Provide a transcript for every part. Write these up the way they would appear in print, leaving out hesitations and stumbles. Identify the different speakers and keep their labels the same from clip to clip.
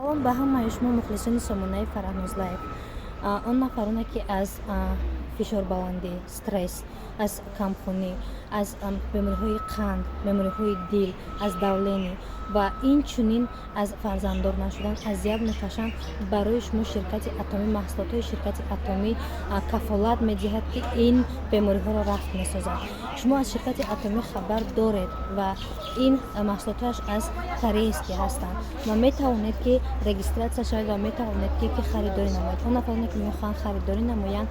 Speaker 1: Салом ба ҳамаи шумо, мухлисони сомонаи Фараҳноз Лайф. Он нафароне, ки аз фишорбаландӣ, стресс, аз камхунӣ, аз бемориҳои қанд, бемориҳои дил, аз давление ва инчунин аз фарзанддор нашудан азият мекашанд, барои шумо ширкати Атомӣ, маҳсулотҳои ширкати Атомӣ кафолат медиҳад, ки ин бемориҳоро рафт месозад. Шумо аз ширкати Атомӣ хабар доред ва ин маҳсулотҳояш аз корейский ҳастанд ва метавонед, ки регистрация шавед ва метавонед, ки харидорӣ намоед. Он нафароне, ки мехоҳанд харидорӣ намоянд,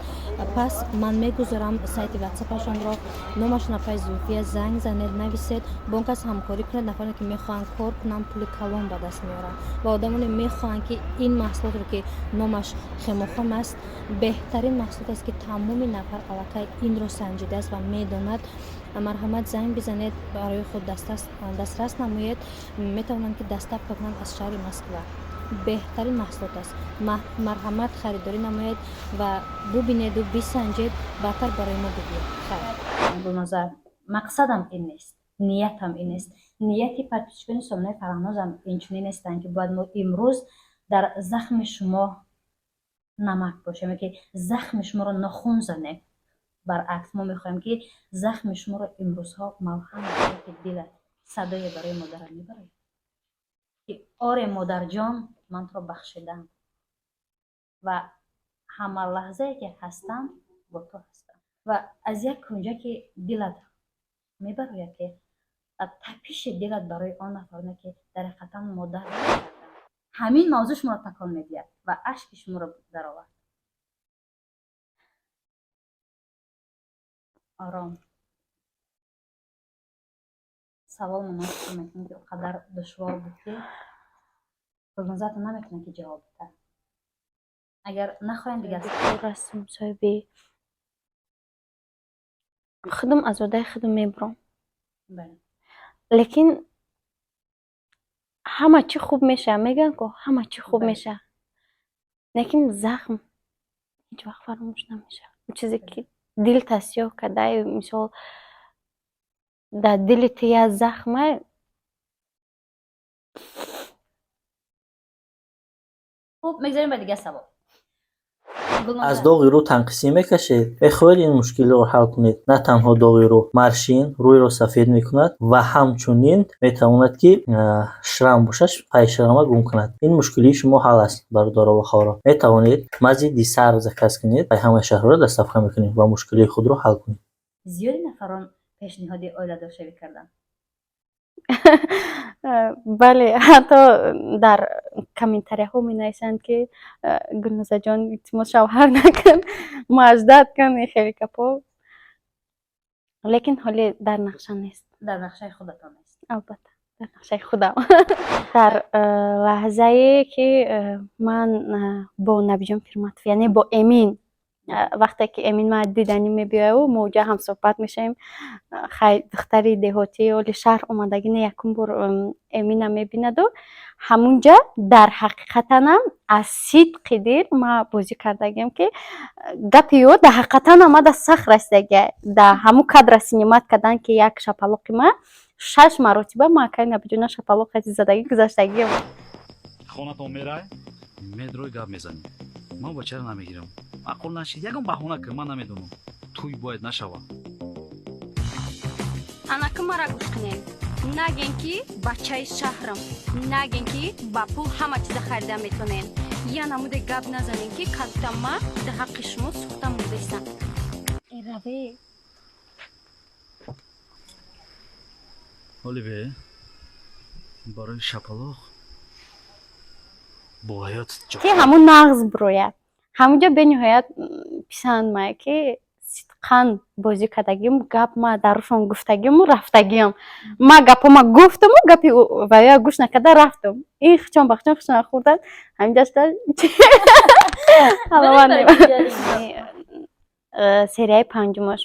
Speaker 1: пас ман мегузорам сайти ватсапашонро, номашон апай Зулфия, занг занед, нависед, бо он кас ҳамкорӣ кунед. Нафароне, ки мехоҳанд кор кунанд, пули калон ба даст меоранд ва одамоне мехоҳанд, ки ин маҳсулотро, ки номаш Хемохом аст, беҳтарин маҳсулот аст, ки тамоми нафар аллакай инро санҷидааст ва медонад. Марҳамат, занг бизанед, барои худ дастрас намоед. Метавонанд, ки доставка кунанд аз шаҳри Москва. Беҳтарин маҳсулот аст. Марҳамат, харидорӣ намоед ва бубинеду бисанҷед, баъдтар барои мо бигӯед. Хайр.
Speaker 2: Гулноза, мақсадам ин нест, ниятам ин нест. Нияти подписчикони сомонаи Фараҳнозам инчунин нестанд, ки бояд мо имрӯз дар захми шумо намак бошем ё ки захми шуморо нохун занем. Баръакс, мо мехоҳем, ки захми шуморо имрӯзҳо малҳам, ки дилат садое барои модарам мебарояд, ки оре, модарҷон, ман туро бахшидам ва ҳама лаҳзае ки ҳастам, бо ту ҳастам. Ва аз як кунҷаки дилат мебарояд, ки тапиши дилат барои он нафароне, ки дар ҳақиқатан модар ҳамин мавзӯъ шуморо такон медиҳад ва ашки шуморо даровард. Ором савол. Ман фикр мекунам, ки он қадар душвор буд, ки Гулнозатон наметавонад, ки ҷавоб диҳад. Агар нахоҳем, дигар.
Speaker 3: Расм соҳиби худам, аз одаи худам мебурам, лекин ҳама чӣ хуб мешавад, мегӯянд ку, ҳама чӣ хуб мешавад, лекин захм ҳеҷ вақт фаромӯш намешавад. Он чизе ки дилта сиёҳ карда, мисол, дар дили ту як захма.
Speaker 2: Хуб, мегзарем ба дигар савол.
Speaker 4: Аз доғи рӯ танқисӣ мекашед? Мехоҳед ин мушкилро ҳал кунед? На танҳо доғи рӯ, маршин рӯйро сафед мекунад ва ҳамчунин метавонад, ки шрам бошад, пай шрама гум кунад. Ин мушкилии шумо ҳал аст, бародаро ва хоҳаро. Метавонед мази Дисар заказ кунед, пай ҳамаи шаҳрҳоро доставка мекунем ва мушкилии худро ҳал кунед.
Speaker 2: Зиёди нафарон пешниҳоди оиладоршавӣ карданд?
Speaker 3: Бале, ҳатто дар комментарияҳо менависанд, ки Гулнозаҷон, илтимос, шавҳар накун, маждат кун, хеле гапҳо, лекин ҳоле дар нақша нест.
Speaker 2: Дар нақшаи худатон нест?
Speaker 3: Албатта, дар нақшаи худам. Дар лаҳзае ки ман бо Набиҷон Пирматов, яъне бо Эмин, вақте ки Эмин ман диданӣ мебиёяу мо уҷа ҳамсӯҳбат мешавем, хай, духтари деҳотӣ оли шаҳр омадагӣ не, якум бор Эмина мебинаду ҳамунҷа дар ҳақиқатанам аз сидқи дил ма бозӣ кардагиам, ки гапи ё дар ҳақиқатанам мада сахт расидагия. Дар ҳамун кадра снимать кардан, ки як шапалоқи ма шаш маротиба ма акаи Набиҷона шапалоқ задагӣ гузаштагиам.
Speaker 5: Хонатон мерай, медрой, гап мезанӣ. Ман бачаро намегирам, маъқул нашид, ягон баҳона кун, ман намедонам, тӯй бояд нашавад.
Speaker 6: Анаки мара гӯш кунем. Нагем, ки бачаи шаҳрам, нагем, ки ба пул ҳама чиза харида метонем. Я намуде гап назанем, ки калта ма дар ҳаққи шумо сӯхта мурдестам.
Speaker 1: Раве.
Speaker 5: Ҳоли бе барои шапалоқ бо ҳаёт.
Speaker 3: Ки ҳамун нағз бирояд, ҳамунҷо бениҳоят писанд мая, ки сидқан бозӣ кардагим, гап ма дарушон гуфтагиму рафтагиам, ма гапома гуфтаму гапи вая гӯш накарда рафтам. Ин хичон ба хичон хичон хӯрдан ҳаминҷашта. Серияи панҷумаш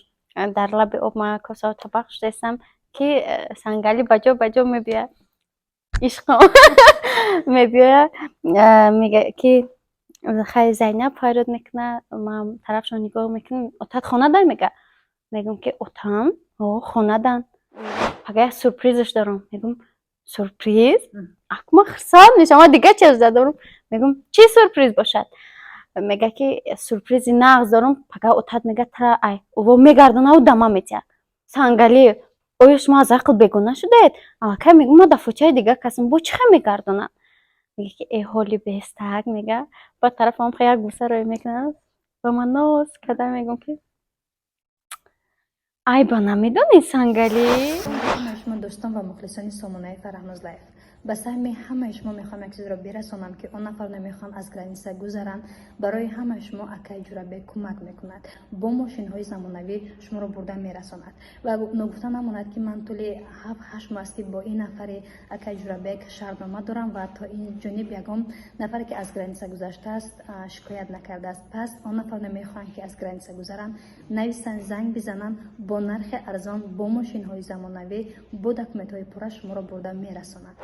Speaker 3: дар лаби об ма косаву табақ шудаистам, ки Сангали ба ҷо ба ҷо мебиёяд, ишқам мебиёяд, мега, ки хай, Зайнаб фарёд мекунад, ман тарафшон нигоҳ мекунам, отат хонадан, мега. Мегӯм, ки отам хонадан, пага як сюрпризаш дорам. Мегӯм, сюрприз? Акма хурсанд мешавам, ман дигар чиз дорам. Мегӯм, чӣ сюрприз бошад? Мега, ки сюрпризи нағз дорам. Пага отат, мега, тара ай во мегардонаву дама метиҳад. Сангалӣ, оё шумо аз ақл бегона шудаед? Аллакай мегӯм, ма дафочаи дигар касам, бо чӣ хел мегардонад? Мега, ки э, ҳоли бестак, мега. Ба тарафам як буса рӯй мекунад, ба ман ноз карда, мегӯм, ки айба намедонӣ, Сангалӣ.
Speaker 1: Ҳамаи шумо дӯстон ва мухлисони сомонаи Фараҳноз Лайф, ба саҳми ҳамаи шумо мехоҳам як чизро бирасонам, ки он нафар намехоҳанд аз граница гузаранд. Барои ҳамаи шумо акай Ҷурабек кӯмак мекунад, бо мошинҳои замонавӣ шуморо бурда мерасонад. Ва ногуфта намонад, ки ман тӯли 7-8 моҳ аст, ки бо ин нафари акай Ҷурабек шартнома дорам ва то ин ҷониб ягон нафаре, ки аз граница гузаштааст, шикоят накардааст. Пас он нафар намехоҳанд, ки аз граница гузаранд, нависанд, занг бизананд, бо нархи арзон, бо мошинҳои замонавӣ, бо документҳои пурра шуморо бурда мерасонад.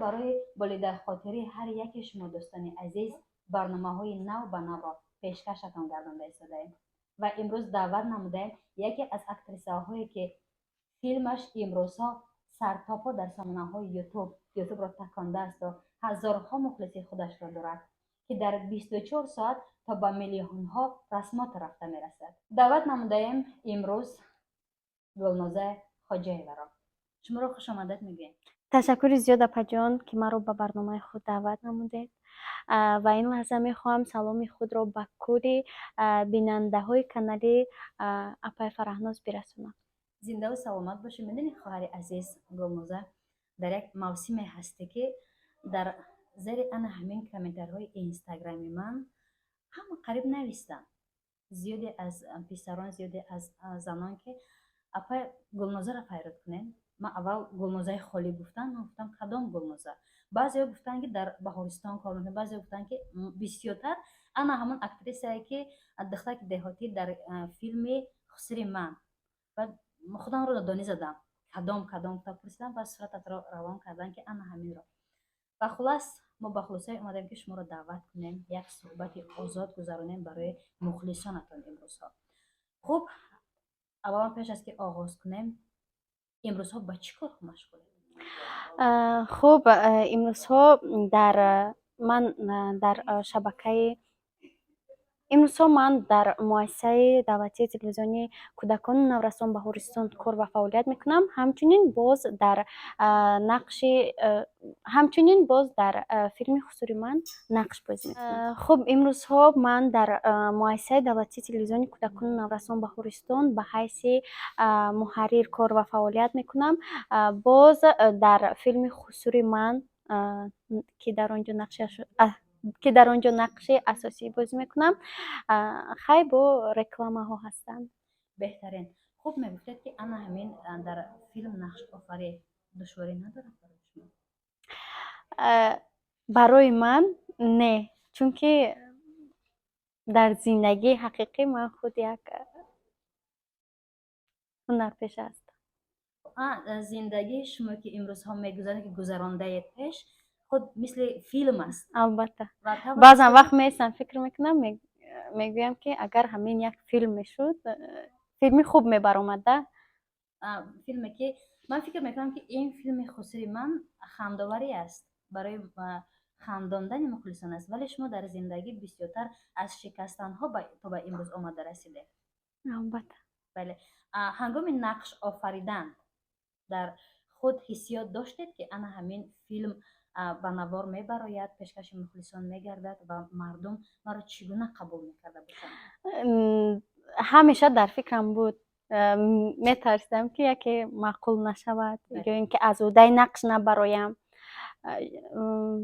Speaker 2: Барои болидаи ҳар яке шумо, дӯстони азиз, барномаҳои нав ба навро пешкашатон гардонда истодаем ва имрӯз даъват намудаем яке аз актрисаҳое, ки филмаш имрӯзҳо сартопо дар сомонаҳои Ютубро такондаасту ҳазорҳо мухлиси худашро дорад, ки дар 24 соат то ба миллионҳо просмотр рафта мерасад. Даъват намудаем имрӯз Гулноза Хоҷаеваро. Шуморо хушомадед мегӯем.
Speaker 3: Ташаккури зиёд, апаҷон, ки маро ба барномаи худ даъват намудед. Ва ин лаҳза мехоҳам саломи худро ба кулли бинандаҳои канали апаи Фараҳноз бирасонам.
Speaker 2: Зиндаву саломат бошед. Медонӣ, хоҳари азиз Гулноза, дар як мавсиме ҳастӣ, ки дар зери ана ҳамин комментарҳои Инстаграми ман ҳама қариб навистанд, зиёде аз писарон, зиёде аз занон, ки апай Гулнозаро файрод кунем. Ман аввал Гулнозаи холӣ гуфтам, ман гуфтам, кадом Гулноза? Баъзеҳо гуфтанд, ки дар Баҳористон кор мекунад, баъзеҳо гуфтанд, ки бисёртар ана ҳамон актрисае, ки духтараки деҳотӣ дар филми «Хусури ман». Баъд худамро додонӣ задам, кадом, кадом гуфта пурсидам ва сурататро равон кардам, ки ана ҳаминро. Ва хулас, мо ба хулосае омадем, ки шуморо даъват кунем, як суҳбати озод гузаронем барои мухлисонатон имрӯзҳо. Хуб, аввалан, пеш аз ки оғоз кунем, имрӯзҳо ба чӣ кор машғулед?
Speaker 3: Хуб, имрӯзҳо дар ман дар шабакаи имрӯзҳо ман дар муассисаи давлатии телевизионии кӯдакону наврасон «Баҳористон» кор ва фаъолият мекунам. Ҳамчунин боз дар нақши ҳамчунин боз дар филми «Хусури ман» нақш бозӣ мекунам. Хуб, имрӯзҳо ман дар муассисаи давлатии телевизиони кӯдакону наврасон «Баҳористон» ба ҳайси муҳаррир кор ва фаъолият мекунам. Боз дар филми «Хусури ман», ки дар он ҷо нақши асосӣ бозӣ мекунам. Хай, бо рекламаҳо ҳастанд.
Speaker 2: Беҳтарин. Хуб, мегуфтед, ки ана ҳамин дар филм нақшофарӣ душворӣ надорад барои шумо?
Speaker 3: Барои ман не, чунки дар зиндагии ҳақиқӣ ман худ як ҳунарпеша ҳастам.
Speaker 2: Зиндагии шумо, ки имрӯзҳо мегузаред, ки гузарондаед пеш, худ мисли филм аст.
Speaker 3: Албатта, баъзан вақт меистам, фикр мекунам, мегӯям, ки агар ҳамин як филм мешуд, филми хуб мебаромада.
Speaker 2: Филме, ки ман фикр мекунам, ки ин филми «Хусури ман» хандоварӣ аст, барои хандондани мухлисон аст, вале шумо дар зиндагӣ бисёртар аз шикастанҳо то ба имрӯз омада расидед.
Speaker 3: Албатта.
Speaker 2: Бале, ҳангоми нақш офаридан дар худ ҳиссиёт доштед, ки ана ҳамин филм ба навор мебарояд, пешкаши мухлисон мегардад ва мардум маро чӣ гуна қабул мекарда бошанд?
Speaker 3: Ҳамеша дар фикрам буд, метарсидам, ки яке маъқул нашавад ё ин ки аз ӯҳдаи нақш набароям.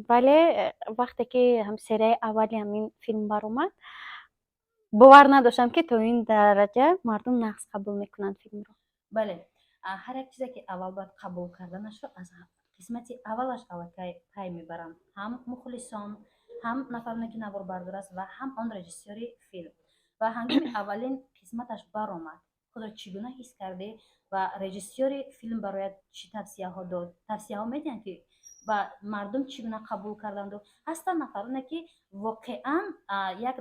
Speaker 3: Вале вақте ки серияи аввали ҳамин филм баромад, бовар надоштам, ки то ин дараҷа мардум нағз қабул мекунанд филмро.
Speaker 2: Бале, ҳар як чизе, ки аввал бояд қабул карданашро, аз қисмати аввалаш аллакай пай мебаранд ҳам мухлисон, ҳам нафароне, ки наворбардор аст, ва ҳам он режиссёри филм. Ва ҳангоми аввалин қисматаш баромад, худро чӣ гуна ҳис кардӣ ва режиссёри филм барояд чӣ тавсияҳо дод? Тавсияҳо медиҳанд, ки ба мардум чӣ гуна қабул карданду ҳастанд нафароне, ки воқеан як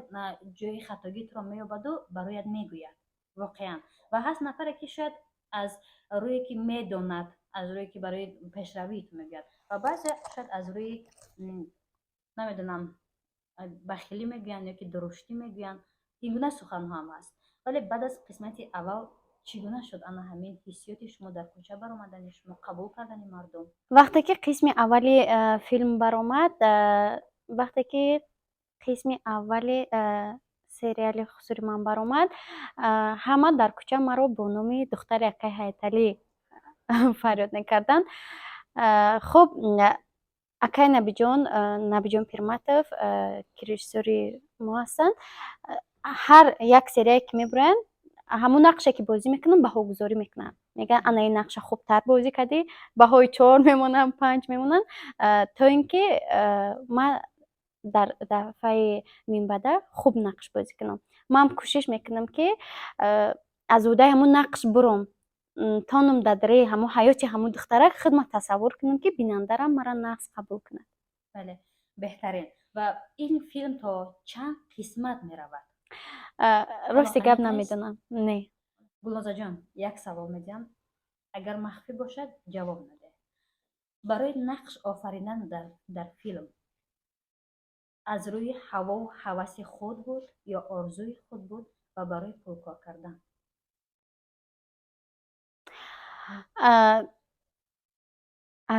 Speaker 2: ҷои хатогии туро меёбаду барояд мегӯяд воқеан, ва ҳаст нафаре, ки шояд аз рӯе, ки медонад, аз рӯе, ки барои пешравии ту мегӯяд. Ва баъзе шояд аз рӯи, намедонам, бахилӣ мегӯянд ё ки дуруштӣ мегӯянд, ин гуна суханҳо ҳам ҳаст. Вале баъд аз қисмати аввал чӣ гуна шуд ана ҳамин ҳиссиёти шумо, дар кӯча баромадани шумо, қабул кардани мардум?
Speaker 3: Вақте ки қисми аввали филм баромад, вақте ки қисми аввали сериали Хусури ман баромад, ҳама дар кӯча маро бо номи духтари акаи Ҳаяталӣ фарёд мекарданд. Хуб, акаи Набиҷон, Набиҷон Пирматов, ки режиссёри мо ҳастанд, ҳар як серияе ки мебуроянд, ҳамун нақше ки бозӣ мекунам, баҳогузорӣ мекунанд. Мегӯянд, ана ин нақша хубтар бозӣ кардӣ, баҳои чор мемонанд, панҷ мемонанд, то ин ки ман дар дафъаи минбаъда хуб нақш бозӣ кунам. Ман кӯшиш мекунам, ки аз ӯҳдаи ҳамун нақш буром, тонам дар дараи ҳамун ҳаёти ҳамун духтарак худма тасаввур кунам, ки бинандарам мара нағз қабул кунад.
Speaker 2: Бале, беҳтарин. Ва ин филм то чанд қисмат меравад?
Speaker 3: Рости гап, намедонам, не.
Speaker 2: Гулнозаҷон, як савол медиҳам, агар махфӣ бошад, ҷавоб надеҳ. Барои нақш офаридан дар филм аз рӯи ҳавову ҳаваси худ буд ё орзуи худ буд ва барои пул кор кардан?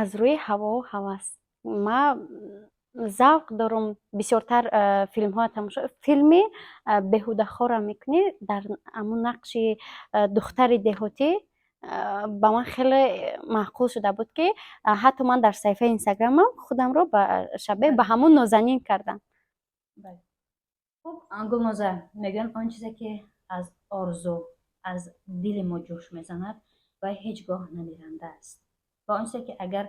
Speaker 3: Аз рӯи ҳавову ҳавас. Ма завқ дорум бисёртар филмҳоро тамошо. Филми беҳудахорам мекунӣ, дар ҳамун нақши духтари деҳотӣ ба ман хеле маъқул шуда буд, ки ҳатто ман дар саҳифаи Инстаграмам худамро ба шабеҳ ба ҳамун нозанин кардам.
Speaker 2: Хуб, Гулноза, мегӯянд, он чизе ки аз орзу, аз дили мо ҷӯш мезанад ва ҳеҷ гоҳ намиранда аст, ва он чизе ки агар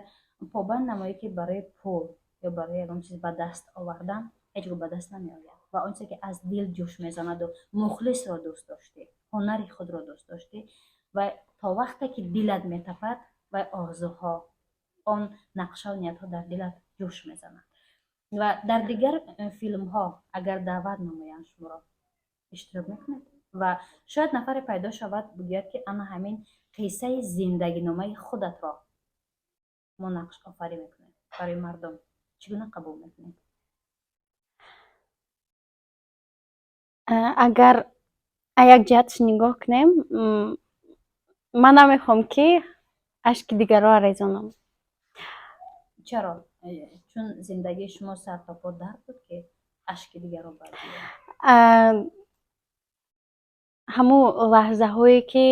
Speaker 2: побанд намоӣ, ки барои пул ё барои ягон чиз ба даст овардан, ҳеҷ гоҳ ба даст намеояд. Ва он чизе ки аз дил ҷӯш мезанаду мухлисро дӯст доштӣ, ҳунари худро дӯст доштӣ, ва то вақте ки дилат метапад, вай орзуҳо, он нақшаву ниятҳо дар дилат ҷӯш мезанад. Ва дар дигар филмҳо агар даъват намоянд, шуморо иштирок мекунед? Ва шояд нафаре пайдо шавад, бигӯяд, ки ана ҳамин қиссаи зиндагиномаи худатро мо нақш офарӣ мекунем барои мардум, чӣ гуна қабул мекунед?
Speaker 3: Агар як ҷиҳатш нигоҳ кунем, ман намехоҳам, ки ашки дигарро резонам.
Speaker 2: Чаро? Чун зиндагии шумо сартопо дард буд, ки ашки дигарро бардиёд?
Speaker 3: Ҳамун лаҳзаҳое ки,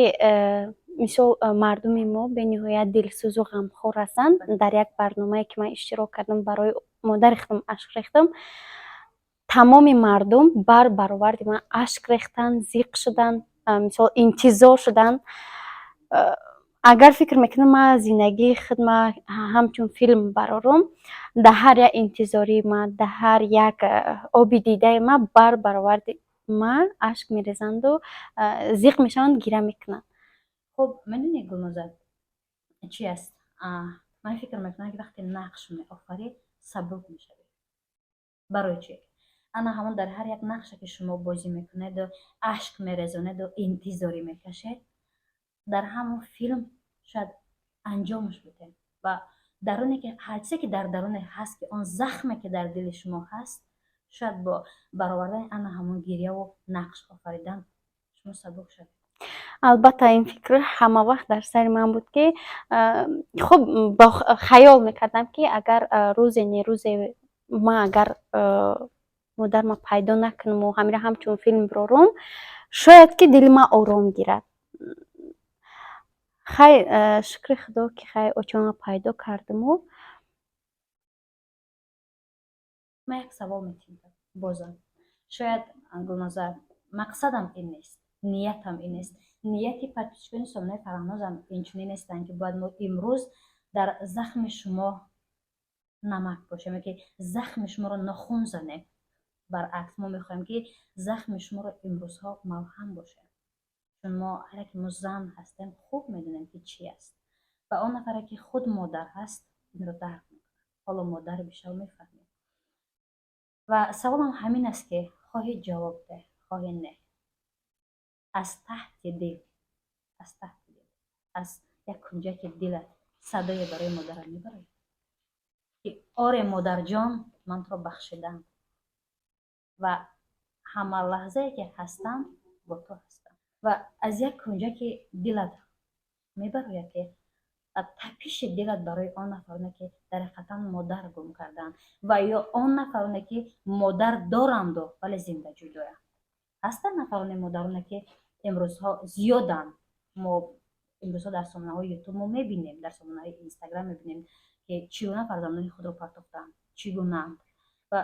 Speaker 3: мисол, мардуми мо бениҳоят дилсӯзу ғамхор ҳастанд. Дар як барномае ки ман иштирок кардам, барои модари худам ашк рехтам, тамоми мардум бар бароварди ман ашк рехтанд, зиқ шуданд, мисол, интизор шуданд. Агар фикр мекунам, ман зиндагии худма ҳамчун филм барорум, дар ҳар як интизории ман, дар ҳар як оби дидаи ман бар бароварди ман ашк мерезанду зиқ мешаванд, гиря мекунанд.
Speaker 2: Хуб, медонӣ, Гулноза, чи аст? Ман фикр мекунам, ки вақте нақш меофарӣ, сабук мешавӣ. Барои чӣ? Ана ҳамон дар ҳар як нақше ки шумо бозӣ мекунеду ашк мерезонеду интизорӣ мекашед, дар ҳамон филм шояд анҷомаш бидем ва даруне ки ҳар чизе ки дар даруне ҳаст, ки он захме ки дар дили шумо ҳаст, шояд бо баровардани ана ҳамон гирьяву нақш офаридан шумо сабук шавед.
Speaker 3: Албатта, ин фикр ҳама вақт дар сари ман буд, ки хуб, бо хаёл мекардам, ки агар рӯзе не рӯзе ман агар модарма пайдо накунаму ҳамира ҳамчун филм бирорум, шояд ки дили ман ором гирад. Хай, шукри Худо, ки хай, очонро пайдо кардаму.
Speaker 2: Ман як савол метиҳам бозам. Шояд, Гулноза, мақсадам ин нест, ниятам ин нест, нияти подписчикони сомонаи Фарҳнозам инчунин нестанд, ки бояд мо имрӯз дар захми шумо намак бошем ё ки захми шуморо нохун занем. Баръакс, мо мехоҳем, ки захми шуморо имрӯзҳо малҳам бошем, чун мо ҳар яке мо зан ҳастем, хуб медонем, ки чӣ аст, ва он нафаре ки худ модар ҳаст, инро дарк мекунад. Ҳоло модар бишав, мефаҳмед. Ва саволам ҳамин аст, ки хоҳӣ ҷавоб деҳ, хоҳӣ не, аз таҳти дил, аз таҳти дил, аз як кунҷаки дилат садое барои модарам мебарояд? Оре, модарҷон, ман туро бахшидам ва ҳама лаҳзае ки ҳастам, бо ту ҳастам. Ва аз як кунҷаки дилат мебарояд, ки тапиши дилат барои он нафароне, ки дар ҳақиқатан модар гум кардаанд, ва ё он нафароне, ки модар доранду, вале зинда ҷудоянд. Ҳастанд нафароне, модароне, ки имрӯзҳо зиёданд. Мо имрӯзҳо дар сомонаҳои Ютуб мо мебинем, дар сомонаҳои Инстаграм мебинем, ки чӣ гуна фарзандони худро партофтаанд, чӣ гунаанд. Ва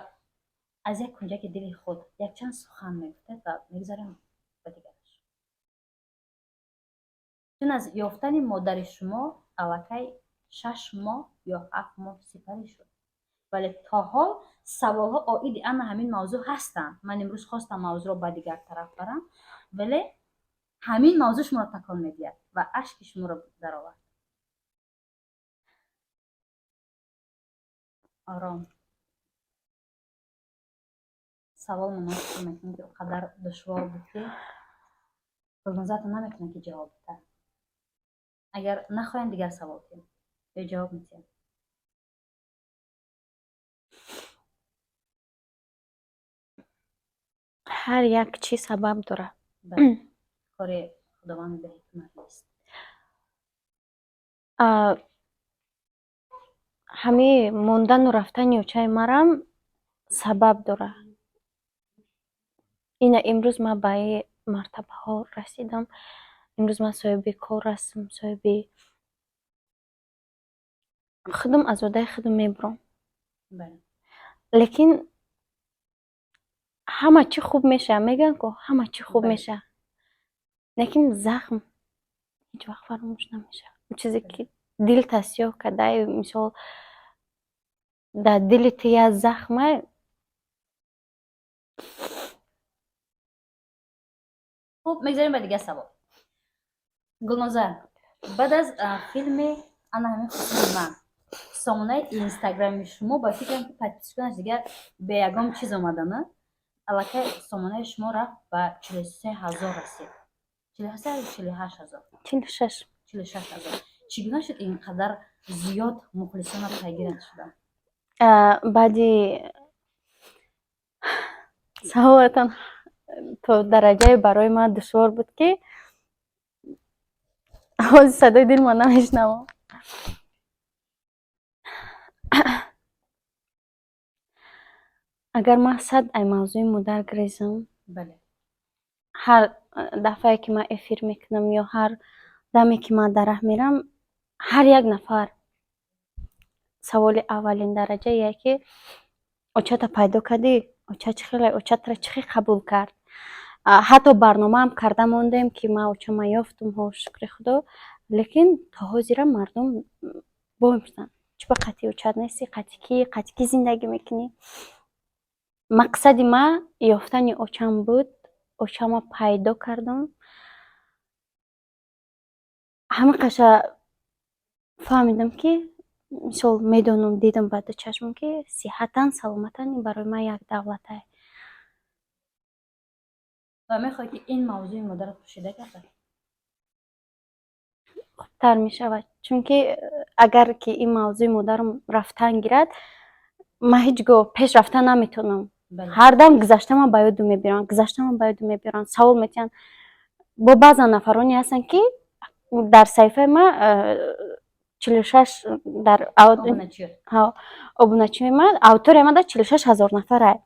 Speaker 2: аз як кунҷаки дили худ якчанд сухан мегуфтед ва мегузарем ба дигараш, чун аз ёфтани модари шумо аллакай 6 моҳ ё 7 моҳ сипарӣ шуд, вале то ҳол саволҳо оиди ана ҳамин мавзӯъ ҳастанд. Ман имрӯз хостам мавзӯъро ба дигар тараф барам, вале ҳамин мавзӯъ шуморо такон медиҳад ва ашки шуморо даровард. Ором. Савол ман фикр мекунам, ки он қадар душвор буд, ки Гулнозатон наметавонад, ки ҷавоб диҳад. Агар нахоҳем, дигар савол диҳем ё ҷавоб медиҳем.
Speaker 3: Ҳар як чиз сабаб дорад.
Speaker 2: Бале, кори Худованд беҳикмат нест.
Speaker 3: Ҳамин мондану рафтани очаи марам сабаб дорад. Ина имрӯз ман ба ин мартабаҳо расидам. Имрӯз ман соҳиби кор ҳастам, соҳиби худам, аз одаи худам мебурам. Лекин ҳама чӣ хуб мешавад, мегӯянд ку, ҳама чӣ хуб мешавад, лекин захм ҳеҷ вақт фаромӯш намешавад. Он чизе ки дилта сиёҳ карда, мисол, дар дили ту як захма.
Speaker 2: Хуб, мегзарем ба дигар савол. Гулноза, баъд аз филми ана ҳамин хусуси ман, сомонаи Инстаграми шумо, ба фикрам, ки подписчиконаш дигар бе ягон чиз омадана, аллакай сомонаи шумо рафт ба 43 000 расид. 43 48 000?
Speaker 3: 46.
Speaker 2: 46 000. Чӣ гуна шуд, ин қадар зиёд мухлисона пайгират шуданд?
Speaker 3: Баъди саволатон то дараҷае барои ман душвор буд, ки ҳозир садои дилма намешнавам. Агар ман сад ай мавзӯи модар гирезам, ҳар дафъае ки ман эфир мекунам ё ҳар даме ки ман дар раҳ мерам, ҳар як нафар саволи аввалин дараҷа е ки очата пайдо кардӣ, оча чӣ хеле, очатра чӣ хел қабул кард. Ҳатто барномаам карда мондем, ки ман очама ёфтум, ҳо, шукри Худо, лекин то ҳозира мардум бо мепурсанд: чӣ ба қатъи очат нестӣ, қатъи кӣ, қатъи кӣ зиндагӣ мекунӣ? Мақсади ман ёфтани очам буд. Очама пайдо кардам. Ҳамин қаша фаҳмидам, ки мисол медонам, дидам ба ду чашмам, ки сиҳатан, саломатан, ин барои ман як давлатае.
Speaker 2: Ва мехоҳӣ, ки ин мавзӯи модарат пӯшида гардад?
Speaker 3: Хубтар мешавад, чунки агар ки ин мавзӯи модарам рафтан гирад, ман ҳеҷ гоҳ пеш рафта наметавонам. Ҳар дам гузаштама ба ёду мебиранд, гузаштама ба ёду мебиранд, савол метиҳанд. Бо баъзан нафароне ҳастанд, ки дар саҳифаи ман 46 дар обуначиҳои ман, аудиторияи ман дар 46 000 нафарае.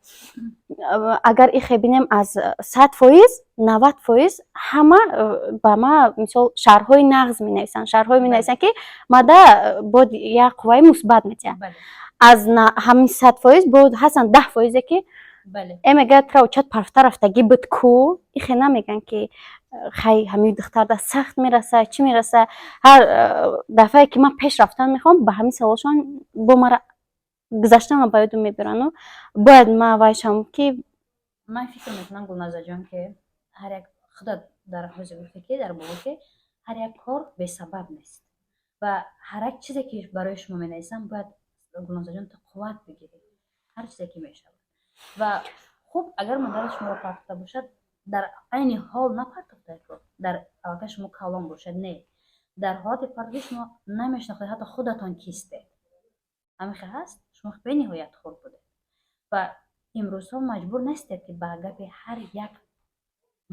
Speaker 3: Агар ихе бинем, аз 100%, 90% ҳама ба ма, мисол, шарҳҳои нағз менависанд, шарҳҳое менависанд, ки мада бод як қувваи мусбат метиҳад. Аз ҳамин 100% бод ҳастанд 10%-е, ки э мегӯяд, тра очат парфта рафтагӣ буд ку. Ихе намегӯянд, ки хай, ҳамин духтарда сахт мераса, чӣ мераса. Ҳар дафъае ки ман пеш рафтан мехоҳам, ба ҳамин саволшон бо мара гузаштама ба ёдум мебирану бояд ман вайшам, ки
Speaker 2: Ман фикр мекунам, Гулназаҷон, ки ҳар як худат дар ҳозир гуфте, ки дар боло, ки ҳар як кор бесабаб нест ва ҳар як чизе ки барои шумо менависам, бояд, Гулнозаҷон, ту қувват бигирӣ, ҳар чизе ки мешавад. Ва хуб, агар модарат шуморо партофта бошад, дар айни ҳол напартофтаку, дар аллакай шумо калон бошад, не, дар ҳолати партофӣ шумо намешинохтед ҳатто худатон кистед. Ҳамин хел ҳаст? Шумо бениҳоят хурд будед ва имрӯзҳо маҷбур нестед, ки ба гапи ҳар як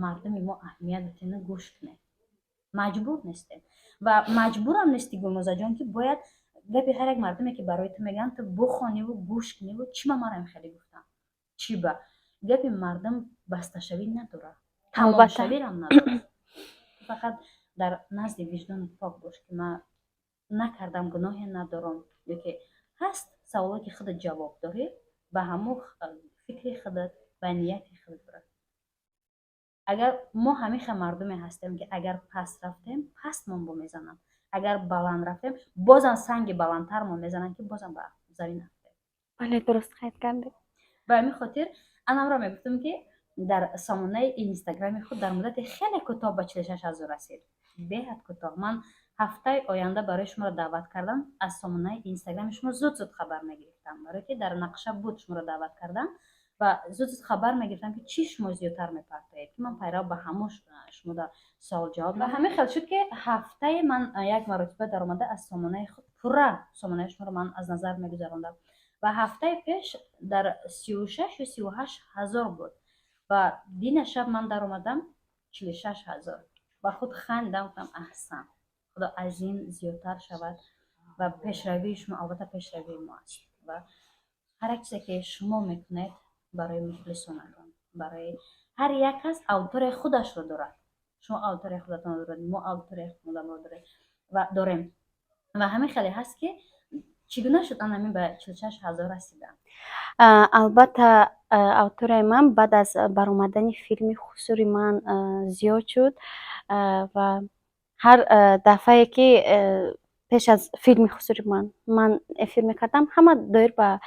Speaker 2: мардуми мо аҳамият битену гӯш кунед. Маҷбур нестед ва маҷбурам нести, Гулнозаҷон, ки бояд гапи ҳар як мардуме, ки барои ту мегӯянд, ту бухониву гӯш куниву чӣ ба марам хеле гуфтам, чӣ ба гапи мардум басташавӣ надорад, тамомшавирам надорад. Фақат дар назди виҷдонат пок бош, ки ман накардам, гуноҳе надорам. Ёки ҳаст саволое, ки худат ҷавоб дорӣ, ба ҳамон фикри худат, ба нияти худат бира. Агар мо ҳамин хел мардуме ҳастем, ки агар паст рафтем, пастмон бо мезананд, агар баланд рафтем, бозам санги баландтармон мезананд, ки бозам ба замин афтем.
Speaker 3: Бале, дуруст қайд кардед.
Speaker 2: Ба ҳамин хотир анамро мегуфтам, ки дар сомонаи Инстаграми худ дар муддати хеле кӯтоҳ ба 46 000 расид, беҳад кӯтоҳ. Ман ҳафтаи оянда барои шуморо даъват кардам, аз сомонаи Инстаграми шумо зуд зуд хабар мегирифтам, барое ки дар нақша буд шуморо даъват кардан, ва зуд зуд хабар мегирифтам, ки чӣ шумо зиёдтар мепартоед, ки ман пайрав ба ҳамон шумо дар савол ҷавоб. Ва ҳамин хел шуд, ки ҳафтаи ман як маротиба даромада аз сомонаи худ пурра сомонаи шуморо ман аз назар мегузарондам ва ҳафтаи пеш дар 36 ё 38 000 буд ва дина шаб ман даромадам, 46 000. Ба худ хандидам, гуфтам: «Аҳсан, Худо аз ин зиёдтар шавад». Ва пешравии шумо албатта пешравии мо аст ва ҳар як чизе, ки шумо мекунед барои мухлисонатон, барои ҳар як кас аудиторияи худашро дорад. Шумо аудиторияи худатонро доред, мо аудиторияи худамонро дорем ва дорем. Ва ҳамин хеле ҳаст, ки чӣ гуна шуд анамин ба 46 000 расидан?
Speaker 3: Албатта, аудиторияи ман баъд аз баромадани филми «Хусури ман» зиёд шуд ва ҳар дафъае, ки пеш аз филми «Хусури ман» ман эфир мекардам, ҳама доир ба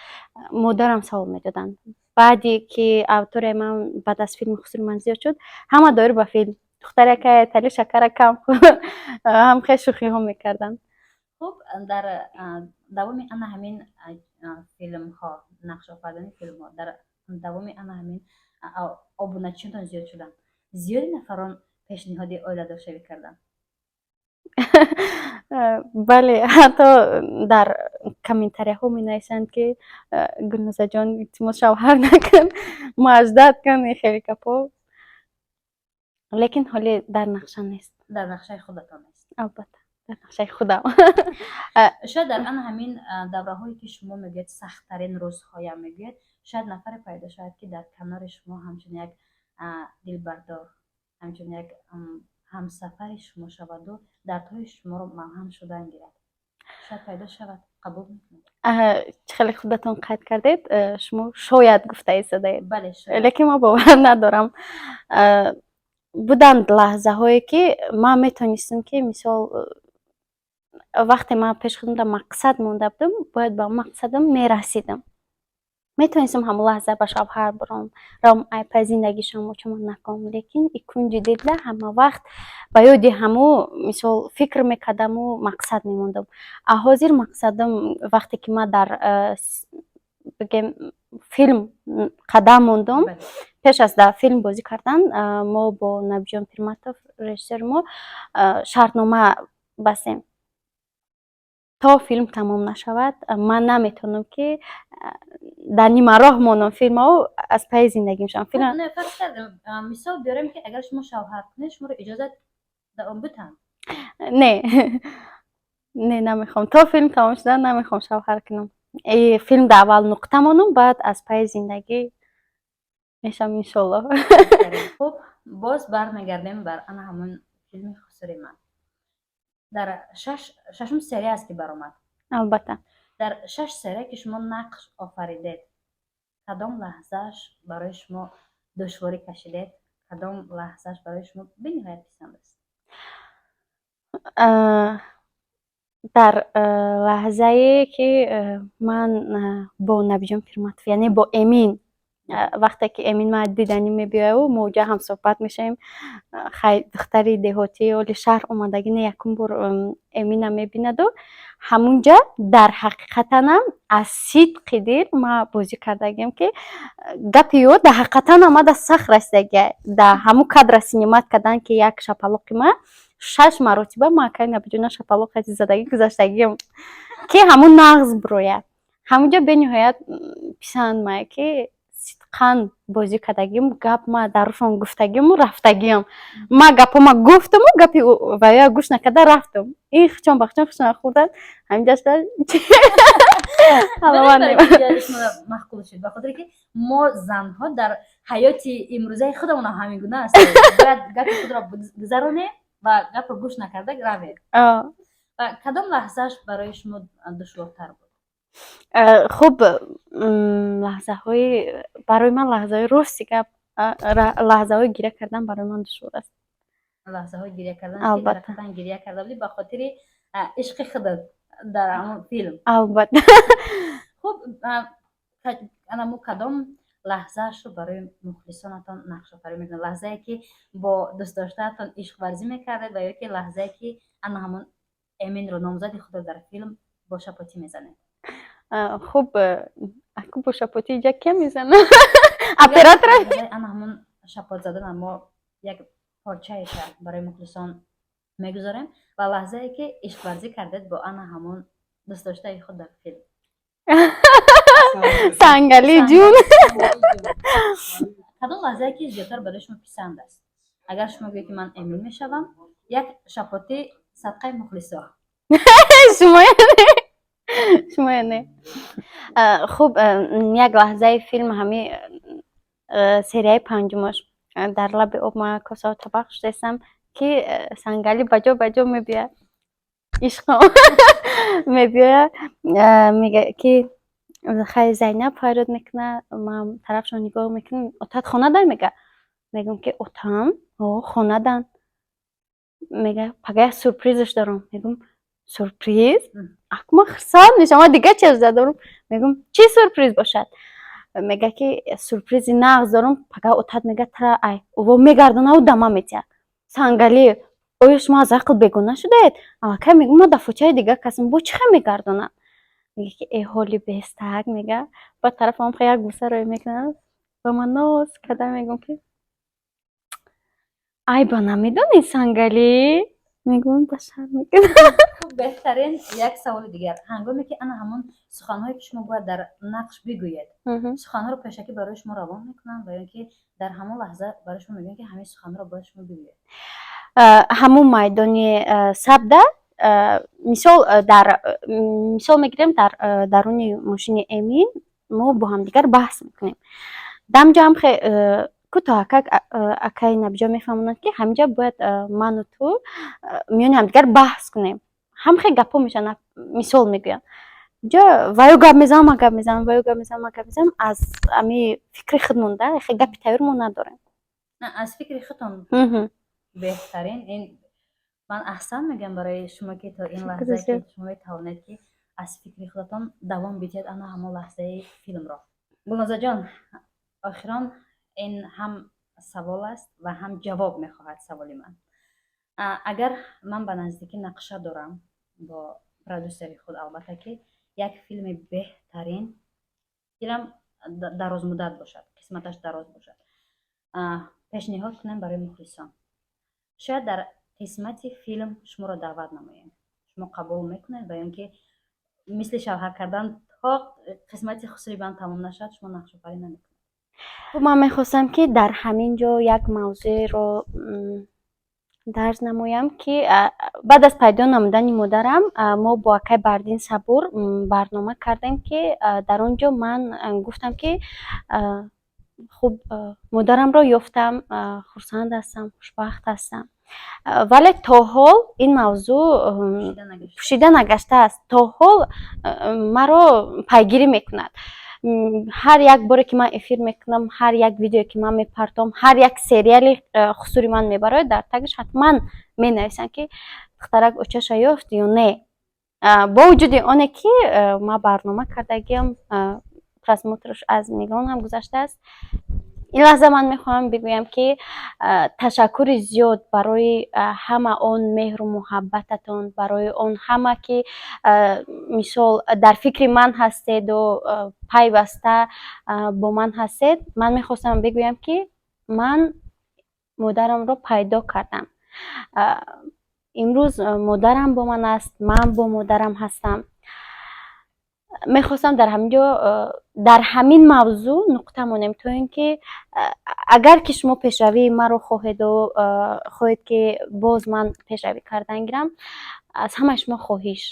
Speaker 3: модарам савол медоданд. Баъде ки аудиторияи ман баъд аз филми «Хусури ман» зиёд шуд, ҳама доир ба филм «Духтаракай, тали шакара кам» ҳам хел шӯхиҳо мекарданд.
Speaker 2: Хуб, дар давоми ана ҳамин филмҳо, нақшофаринии филмҳо, дар давоми ана ҳамин обуначиёнтон зиёд шуданд, зиёди нафарон пешниҳоди оиладоршавӣ карданд?
Speaker 3: Бале, ҳатто дар комментарияҳо менависанд, ки «Гулнозаҷон, илтимос, шавҳар накун, маждат кун», хеле гапҳо, лекин ҳоле дар нақша нест.
Speaker 2: Дар нақшаи худатон нест?
Speaker 3: Албатта, дар нақшаи худам.
Speaker 2: Шояд дар ана ҳамин давраҳое, ки шумо мегӯяд, сахттарин рӯзҳоям мегӯяд, шояд нафаре пайдо шавад, ки дар канори шумо ҳамчун як дилбардор, ҳамчун як ҳамсафари шумо шаваду дардҳои шуморо малҳам шудан гирад. Шояд пайдо шавад, қабул мекунед?
Speaker 3: Чӣ хеле худатон қайд кардед, шумо «шояд» гуфта истодаед.
Speaker 2: Бале, шояд.
Speaker 3: Лекин ман бовар надорам. Буданд лаҳзаҳое, ки ман метонистам, ки мисол, вақте ман пеши худам дар мақсад монда будам, бояд ба мақсадам мерасидам. Метавонистам ҳамон лаҳза ба шавҳар биром, равам, айпай зиндагишам очамон накунам, лекин и кунҷи дилда ҳама вақт ба ёди ҳамо, мисол, фикр мекардаму мақсад мемондам. А ҳозир мақсадам, вақте ки ман дар бигем, филм қадам мондум, пеш аз дар филм бозӣ кардан мо бо Набиҷон Пирматов, режиссёри мо, шартнома бастем: то филм тамом нашавад, ман наметавонам, ки дар нимароҳ монам филмао, аз пайи зиндагим шавам.
Speaker 2: Фарз кардем, мисол биёрем, ки агар шумо шавҳар кунед, шуморо иҷозат бутанд?
Speaker 3: Не, не, намехоҳам. То филм тамом шудан намехоҳам шавҳар кунам. Филм дар аввал нуқта монам, баъд аз пайи зиндагӣ мешавам, иншоллоҳ.
Speaker 2: Хуб, боз бармегардем бар ана ҳамон филми «Хусури ман». Дар шашум серия аст, ки баромад.
Speaker 3: Албатта.
Speaker 2: Дар шаш серия, ки шумо нақш офаридед, кадом лаҳзааш барои шумо душворӣ кашидед, кадом лаҳзааш барои шумо бениҳоят писанд аст?
Speaker 3: Дар лаҳзае, ки ман бо Набиҷон Пирматов, яъне бо Эмин, вақте ки Эмин ман диданӣ мебиёяу мо уҷа ҳамсӯҳбат мешавем. Хай, духтари деҳотӣ оли шаҳр омадагӣ не, якум бор Эмина мебинаду ҳамунҷа дар ҳақиқатанам аз сидқи дил ма бозӣ кардагиам, ки гапи ё дар ҳақиқатан омада сахт расидагия. Дар ҳамун кадра снимать кардан, ки як шапалоқи ма шаш маротиба ма акай Набиҷона шапалоқ задагӣ гузаштагиам, ки ҳамун нағз бирояд. Ҳамунҷо бениҳоят писанд мая, ки сидқан бозӣ кардагим, гап ма дарушон гуфтагиму рафтагиам. Ма гапома гуфтаму гапи вая гӯш накарда рафтам. Ин хичон ба хичон хичон хӯрдан, ҳаминҷашда.
Speaker 2: Маъқул шуд, ба хотире ки мо занҳо дар ҳаёти имрӯзаи худамон ҳамин гуна ҳастем: бояд гапи худро гузаронем ва гапро гӯш накарда равем. Ва кадом лаҳзааш барои шумо душвортар буд?
Speaker 3: Хуб, лаҳзаҳои барои ман, лаҳзаҳои, рости гап, лаҳзаҳои гиря кардан барои ман душвор аст.
Speaker 2: Лаҳзаҳои гиря кардан?
Speaker 3: Албатта.
Speaker 2: Гиря карда будӣ ба хотири ишқи худат дар ҳамон филм?
Speaker 3: Албатта.
Speaker 2: Хуб, анамо кадом лаҳзаашро барои мухлисонатон нақшофарӣ мекунед? Лаҳзае ки бо дӯстдоштаатон ишқварзӣ мекардед ва ё ки лаҳзае ки ана ҳамон Эминро, номзади худро дар филм бо шапотӣ мезанед?
Speaker 3: Хуб, аку бо шапотӣ иҷа кия мезана? Оператора?
Speaker 2: Ана ҳамон шапот задана мо як порчаеша барои мухлисон мегузорем ва лаҳзае ки ишқварзӣ кардед бо ана ҳамон дӯстдоштаи худ дар филм.
Speaker 3: Сангали ҷун.
Speaker 2: Кадом лаҳзае ки зиёдтар барои шумо писанд аст? Агар шумо гӯед, ки ман Эмин мешавам, як шапотӣ садқаи мухлисо.
Speaker 3: Шумоя не, шумоя не. Хуб, як лаҳзаи филм, ҳами серияи панҷумаш, дар лаби об ма косаву табақ шудастам, ки Сангали ба ҷо мебиёяд, ишқом мебиёяд, мега ки хай, Зайнаб фарёд мекунад. Ман тарафшон нигоҳ мекунам. «Отат хонадан?» мега. Мегӯям, ки отам хонадан. Мега: «Пага як сюрпризаш дорам». Мегӯм: «Сюрприз?» Аку ман хурсанд мешавам, ман дигар чиза дорам. Мегӯм: «Чӣ сюрприз бошад?» Мега, ки сюрпризи нағз дорам пага, отат мега тара ай во мегардонаву дама метиҳад. Сангалӣ, оё шумо аз ақл бегона шудаед? Аллакай мегӯм, ма дафочаи дигар касам, бо чӣ хел мегардонам? Мега, ки э, ҳоли бестак, мега. Ба тарафам як буса рӯй мекунад, ба ман ноз карда, мегӯм, ки айба намедонӣ, Сангалӣ, мегӯм, ба шарм мекунам.
Speaker 2: Хуб, беҳтарин. Як саволи дигар: ҳангоме ки ана ҳамон суханҳое ки шумо бояд дар нақш бигӯед, суханҳоро пешакӣ барои шумо равон мекунанд ва ё ки дар ҳамон лаҳза барои шумо мегӯянд, ки ҳамин суханҳоро бояд шумо бигӯед?
Speaker 3: Ҳамон майдони сабда, мисол, дар мисол мегирем, дар даруни мошини Эмин мо бо ҳамдигар баҳс мекунем. Дамҷо ҳам кӯтоҳакак акаи Набиҷо мефаҳмонад, ки ҳаминҷа бояд ману ту миёни ҳамдигар баҳс кунем. Ҳам хел гапҳо мешаванд. Мисол мегӯям, ҷо ваё гап мезанам, ман гап мезанам, ваё гап мезанам, ман гап мезанам. Аз ами фикри худ монда, хел гапи тайёр мо надорем.
Speaker 2: Аз фикри худтон. Беҳтарин. Ин ман аҳсан мегӯям барои шумо, ки то ин лаҳза ки шумо метавонед, ки аз фикри худатон давом бидиҳед ана ҳамон лаҳзаи филмро. Гулнозаҷон, охирон ин ҳам савол аст ва ҳам ҷавоб мехоҳад саволи ман. Агар ман ба наздикӣ нақша дорам бо продюсери худ, албатта, ки як филми беҳтарин филм дарозмуддат бошад, қисматаш дароз бошад, пешниҳод кунем барои мухлисон, шояд дар қисмати филм шуморо даъват намоем, шумо қабул мекунед ва ё ки мисли шавҳар кардан то қисмати хусури банд тамом нашавад, шумо нақшофарӣ намекунед?
Speaker 3: Хуб, ман мехостам, ки дар ҳамин ҷо як мавзӯеро дарҷ намоям, ки баъд аз пайдо намудани модарам мо бо акай Бардин Сабур барнома кардем, ки дар он ҷо ман гуфтам, ки хуб, модарамро ёфтам, хурсанд ҳастам, хушбахт ҳастам, вале то ҳол ин мавзӯъ пӯшида нагаштааст. То ҳол маро пайгирӣ мекунад. Ҳар як боре ки ман эфир мекунам, ҳар як видеое ки ман мепартом, ҳар як сериали хусури ман мебарояд, дар тагаш ҳатман менависанд, ки духтарак очаша ёфт ё не. Бо вуҷуди оне ки ман барнома кардагиам, просмотрш аз миллион ҳам гузаштааст. Ин лаҳза ман мехоҳам бигӯям, ки ташаккури зиёд барои ҳама он меҳру муҳаббататон, барои он ҳама ки, мисол, дар фикри ман ҳастеду пайваста бо ман ҳастед. Ман мехостам бигӯям, ки ман модарамро пайдо кардам. Имрӯз модарам бо ман аст, ман бо модарам ҳастам. Мехостам дар ҳамин ҷо, дар ҳамин мавзӯъ нуқта монем, то ин ки агар ки шумо пешравии маро хоҳеду хоҳед, ки боз ман пешравӣ кардан гирам, аз ҳамаи шумо хоҳиш,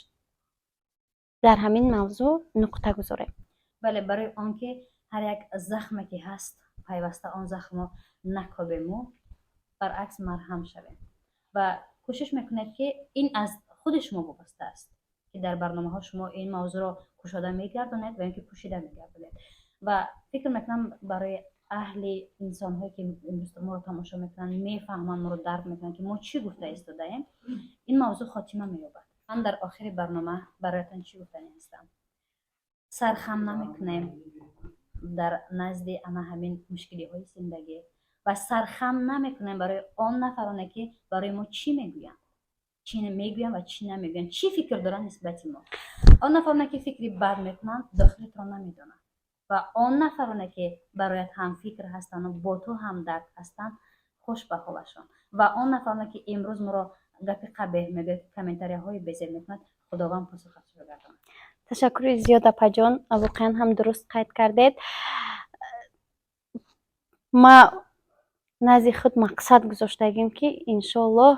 Speaker 3: дар ҳамин мавзӯъ нуқта гузорем.
Speaker 2: Бале, барои он ки ҳар як захме ки ҳаст, пайваста он захмро накобему, баръакс марҳам шавем. Ва кӯшиш мекунед, ки ин аз худи шумо вобаста аст, ки дар барномаҳо шумо ин мавзӯъро кушода мегардонед ва ин ки пӯшида мегардонед. Ва фикр мекунам, барои аҳли инсонҳое ки имрӯз моро тамошо мекунанд, мефаҳманд, моро дарк мекунанд, ки мо чӣ гуфта истодаем, ин мавзӯъ хотима меёбад. Ман дар охири барнома бароятон чӣ гуфтанӣ ҳастам? Сархам намекунем дар назди ана ҳамин мушкилиҳои зиндагӣ ва сархам намекунем барои он нафароне, ки барои мо чӣ мегӯянд, чӣ мегӯянд ва чӣ намегӯянд, чӣ фикр доранд нисбати мо. Он нафароне, ки фикри бад мекунанд, дохили туро намедонанд, ва он нафароне, ки бароят ҳамфикр ҳастанду бо ту ҳамдард ҳастанд, хуш ба ҳолашон. Ва он нафароне, ки имрӯз моро гапи қабеҳ мегӯяд, комментарияҳои безеб мекунад, Худованд посухашро гардонад.
Speaker 3: Ташаккури зиёд, апаҷон, воқеан ҳам дуруст қайд кардед. Ма назди худ мақсад гузоштагим, ки иншоаллоҳ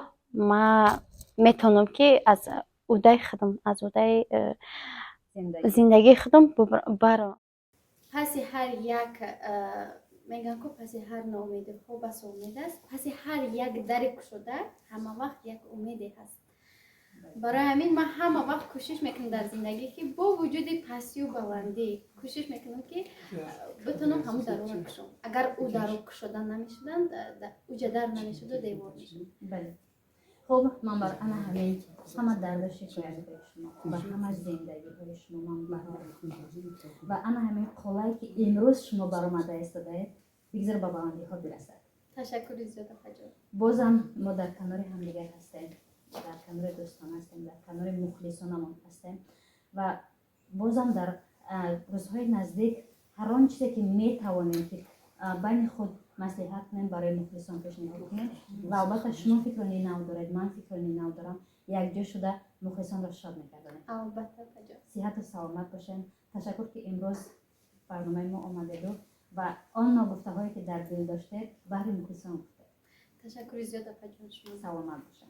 Speaker 3: ма метавонам, ки аз уҳдаи худам, аз уҳдаи зиндагии худам бароям.
Speaker 7: Паси ҳар як, мегӯям ку, паси ҳар ноумедиҳо бас умед аст, паси ҳар як дари кушода ҳама вақт як умеде ҳаст. Барои ҳамин ман ҳама вақт кӯшиш мекунам дар зиндагӣ, ки бо вуҷуди пастию баландӣ кӯшиш мекунам, ки битонам ҳамун дароро кушом. Агар ӯ даро кушода намешуданд, уҷа дар намешуду девор мешуд.
Speaker 2: Бале, хуб, ман бар ана ҳамин ҳама дарду шикоятҳои шумо ва ҳама зиндагиҳои шумо ман барор ва ана ҳамин қуллае, ки имрӯз шумо баромада истодаед, бигзор ба баландиҳо бирасад.
Speaker 7: Ташаккури зиёд, апаҷон.
Speaker 2: Бозам мо дар канори ҳамдигар ҳастем, дар канори дӯстон ҳастем, дар канори мухлисонамон ҳастем ва бозам дар рӯзҳои наздик ҳар он чизе, ки метавонем, ки байни худ маслиҳат кунем, барои мухлисон пешниҳод кунем. Ва албатта, шумо фикрони нав доред, ман фикрони нав дорам, якҷо шуда мухлисонро шод мегардонем.
Speaker 7: Албатта, апаҷон.
Speaker 2: Сиҳату саломат бошем. Ташаккур, ки имрӯз барномаи мо омадеду ва он ногуфтаҳое, ки дар дил доштед, баҳри мухлисон гуфтед.
Speaker 7: Ташаккури зиёд, апаҷон, шумо.
Speaker 2: Саломат бошем.